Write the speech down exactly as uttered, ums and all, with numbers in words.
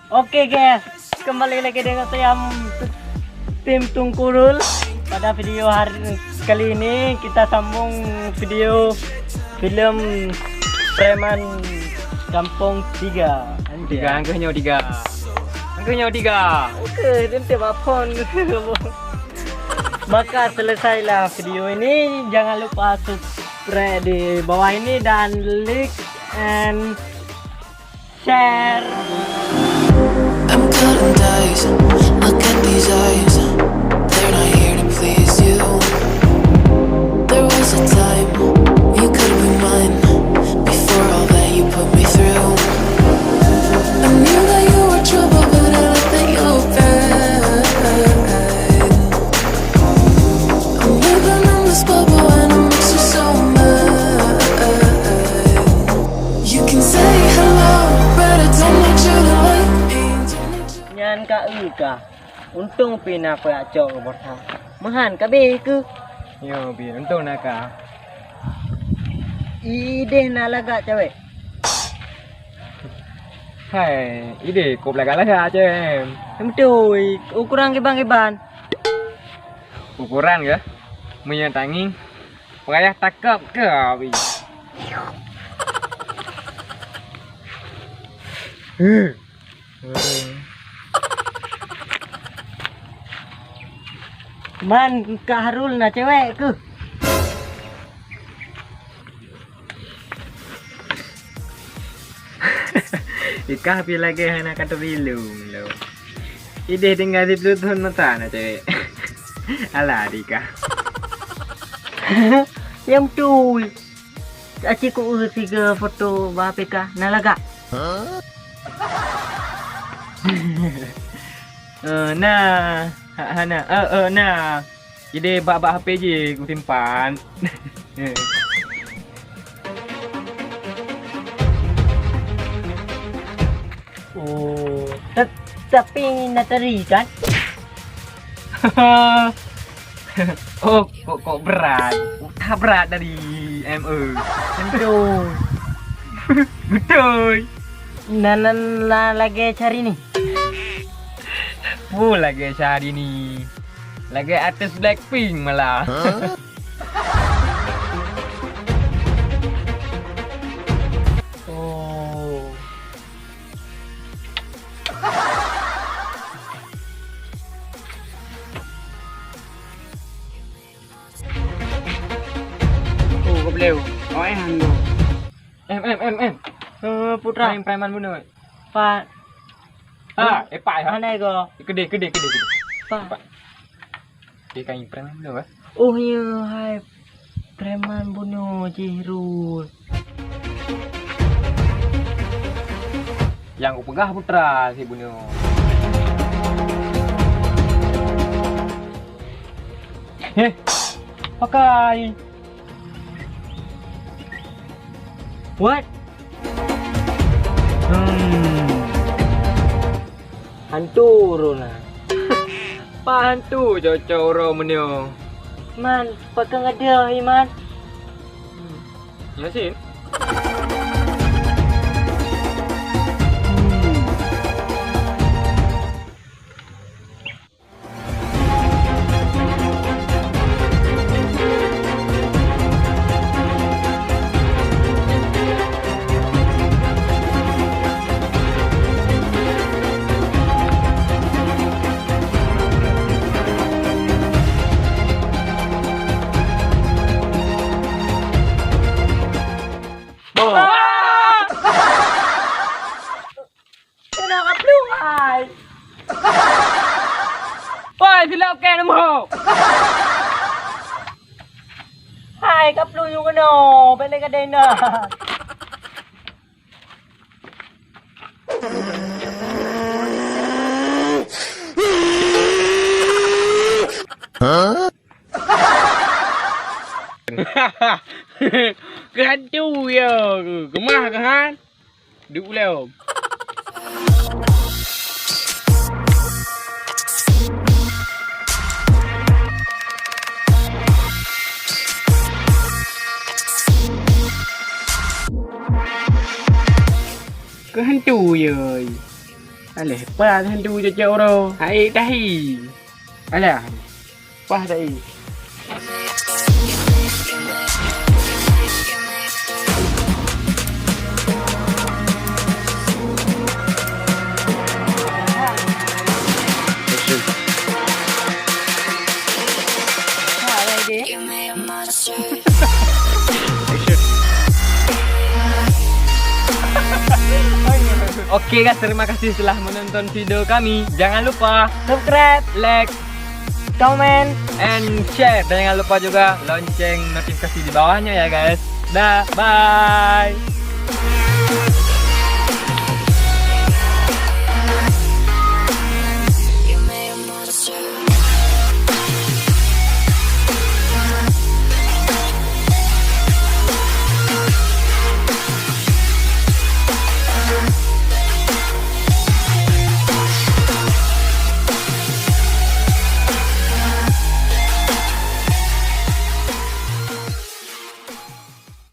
Oke guys, kembali lagi dengan saya, tim Tungkurul. Pada video hari kali ini kita sambung video film Preman Gampông tiga. Tiga, angkeuh nyoe tiga. Angkeuh nyoe tiga. Oke, nanti bapon. Maka selesailah video ini. Jangan lupa subscribe di bawah ini dan like and share. I'm cutting dice, look at these eyes. They're not here to please you. There was a time you could be mine. Before all that you put me through, I knew that you were trouble, but I let that you were bad. I'm living in this bubble and it makes you so mad. You can say hello, but I don't want you to like me. Nyan ka eu ka. Untông pih na peucok keu bota. Meuhan ka beh keuh. Nyoe pih untông na ka. Ideh na lagak cewek. Hai, ideh kop lagak-lagak cewek. Beutôi, ukuran kiban-kiban. Ukuran kah? Meunyoe tangieng, payah takab keu abi. Man, Kak Harul na cewek keuh. Ikah pih lagèe hana ka teubilung lom. Ideh tinggai di peuleuthon mata na cewek. Alah, dikah. Nyang beutôi. Aci ku siga foto bak H P kah, na lagak? Eh, na. Ha, hana. Eh, eh, na. Jadi bak, bak H P jih kusimpan. Oh, ta-, tapi na tari kan? Oh, kok, kok berat? Ka berat dari M E. Beutôi. Beutôi. Nan, nan la-, lagèe Syahrini. Peue lagèe Syahrini? Lagèe artis Blackpink malah. Oh. Oh, ka beuleue. Oh, eh, han. Em, em, em, em. Eh, Putra. Preman bunoe. Pat. Ah, eh, Pat, ha? Hana go. Keudeh, keudeh, keudeh, keudeh. Pat. Pat. Dia kan preman bunoe, eh? Oh, ya, hai. Preman bunoe jih, Rul. Nyang kupeugah Putra si bunoe. Heh, pakai. What? Hmm. Hantu ureueng na. Pat hantu cocok uroe meunyoe. Man, pakon gadeuh, Iman? Yasin. Boh. Ah! Kena kaplueng ai. Woi, silap kèe namo. Hai, kaplueng yue keunoe, bèk lé gadai na. Keu hantu ya, keumah keuhan. Duek ulèe. Keu hantu yoi. Alah, pan hantu cocok oro. Hai tahi. Alah. Pah tahi. Oke guys, terima kasih telah menonton video kami. Jangan lupa subscribe, like, comment, and share. Dan jangan lupa juga lonceng notifikasi di bawahnya ya guys. Dah, bye.